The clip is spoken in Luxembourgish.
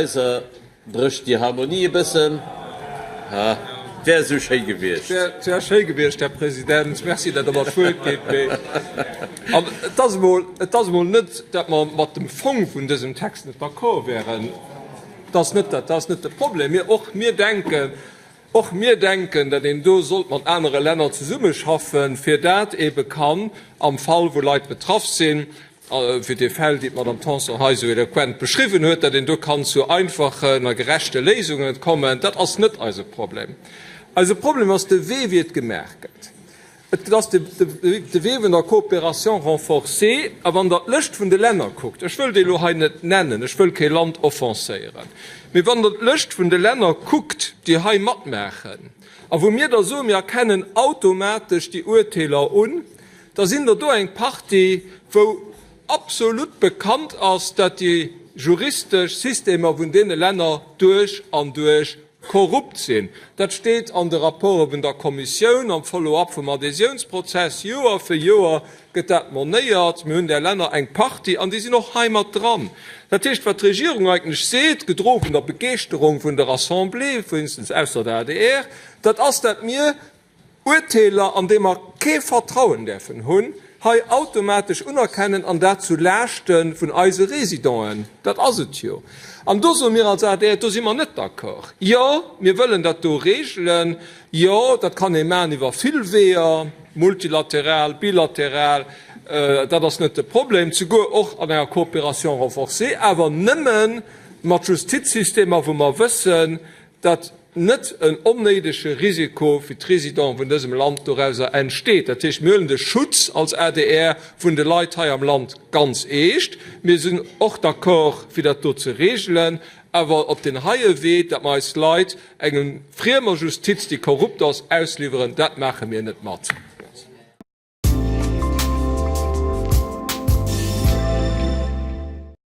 Weiser brécht déi Harmonie e bëssen. Ha, 't wär esou schéi gewiescht. 't wär schéi gewiescht, Här President. Merci, datt Der mer d'Wuert gitt. Mee an et ass emol, et ass emol net, datt mer mat dem Fong vun dësem Text net d'accord wären. Dat ass net, dat ass net de Problem. Mir, och mir denken, och mir denken, datt een do sollt mat anere Länner zesummeschaffen, fir dat eebe kann am Fall, wou Leit betraff sinn, fir déi Fäll, déi d'Madame Tanson hei esou eloquent beschriwwen huet, datt een do kann zu einfachen a gerechte Léisunge kommen, dat ass net eise Problem. Eise Problem ass de Wee, wéi et gemaach gëtt. Et ass de Wee vun der Coopération renforcée. A wann Der d'Lëscht vun de Länner kuckt, ech wëll déi elo hei net nennen, ech wëll kee Land offenséieren, mee wann Der d'Lëscht vun de Länner kuckt, déi hei matmaachen a wou mir da soen, mir erkennen automatesch déi Urteeler un, Da sinn der do eng Partie, wou absolut bekannt ass, dat déi juristesch Systemer vun deene Länner duerch an duerch korrupt sinn. Dat steet an de Rapporte vun der Kommissioun, am Follow-up vum Adhésiounsprozess. Joer fir Joer gëtt dat monéiert. Mir hunn där Länner eng Partie, an déi sinn och hei mat dran. Dat heescht, wat d'Regierung eigentlech seet, gedroe vun der Begeeschterung vun der Assemblée, wéinstens ausser der adr, dat ass, dat mir Urteeler, an déi mer kee Vertrauen däerfen hunn, hei automatesch unerkennen, an dat zu Laaschte vun eise Résidenten. Dat ass et jo. An do soe mir als adr, do si mer net d'accord. Jo, mir wëllen dat do regelen. Jo, dat kann ee maachen iwwer vill Weeër, multilateral, bilateral, dat ass net de Problem, souguer och an enger Coopération renforcée, awer nëmme mat Justizsystemer, wou mer wëssen, datt net en onnéidege Risiko fir d'Résidenten vun dësem Land dorauser entsteet. Dat heescht, mir huelen de Schutz als adr vun de Leit hei am Land ganz eescht. Mir sinn och d'accord, fir dat do ze regelen, awer op deen heie Wee, datt mer eis Leit engem friemer Justiz, déi korrupt ass, ausliwweren, dat maache mir net mat.